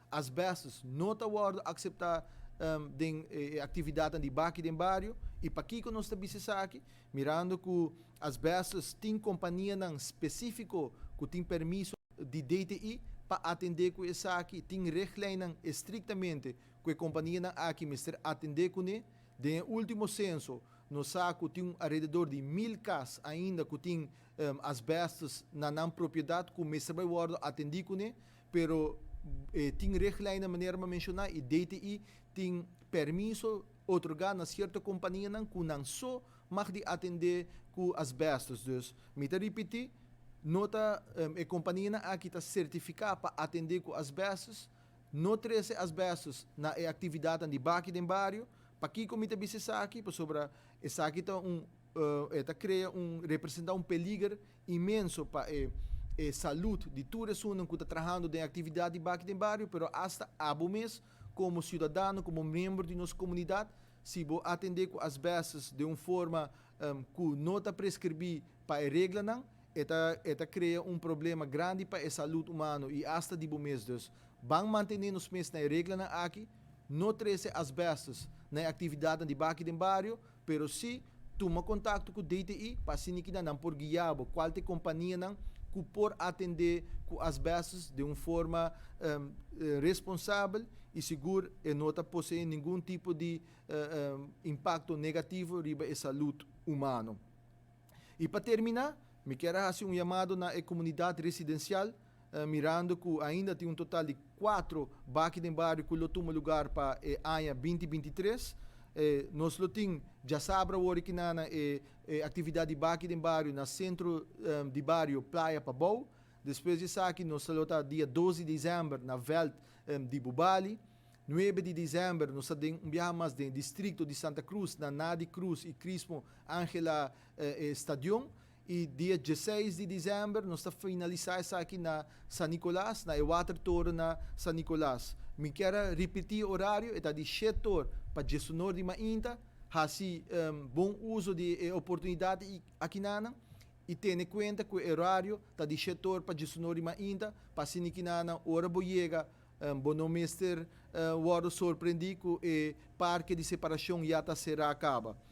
Asbestos no ta wordo acepta den actividad di Baki den Bario. Y pakico nos ta bisa esaki? Mirando cu asbestos tin compania specifico cu tin permiso di DTI pa atende cu esaki, tin richtlijnen estrictamente cu e compania aki mester atende cune. Den ultimo censo, nos sa cu tin alrededor di 1000 cas ainda cu tin asbestos na nan propiedad cu mester bay wordo atendi cune, pero tin richtlijnen manera mi menciona y DTI tin permiso otorga na cierto compania nan cu nan so mag di atende cu asbestos. Dus, mi ta ripiti, no ta e compania aki ta certifica pa atende cu asbestos, no trece asbestos na e actividad di Baki den Bario. Pakico mi ta bisa esaki? Pasobra esaki ta crea un representa un peliger inmenso pa e salud di tur esun cu ta trahando den actividad di Baki den Bario, pero hasta abo mes como ciudadano, como miembro di nos comunidad, si bo atende cu asbestos di un forma cu no ta prescribi pa e regla, e ta crea un problema grandi pa e salud humano y hasta di bo mes. Dus, ban mantene nos mes na regla aki, no trece asbestos na actividad di Baki den Bario, pero si tuma contacto cu DTI pa asina cu nan por guia cual ta e compania nan cu por atende cu asbestos di un forma responsabel y sigur y no ta posee ningun tipo di impacto negativo riba e salud humano. Y pa termina, mi kier haci un yamado na comunidad residencial, mirando cu ainda tin un total di cuater Baki den Bario cu lo tuma lugar pa aña 2023. Nos lo tin diasabra awor aki na actividad di Baki den Bario na centro di bario Playa Pabou. Despues di esaki, nos lo ta dia 12 di december na veld di Bubali. 9 di december, nos tin un biaha mas den distrito di Santa Cruz, na Nadi Cruz y Crismo Angela Stadion. Y dia 16 di december, nos ta finalisa esaki na San Nicolas, na Watertoren na San Nicolas. Mi kier ripiti e horario, ta di 7 or pa 19 di mainta, haci bon uso di oportunidad aki nan, y tene cuenta cu e horario ta di 7 or pa 19 di mainta, pa asina cu nan ora bo yega, bo no mester wordo sorprendi cu e parke di separacion ya ta sera caba.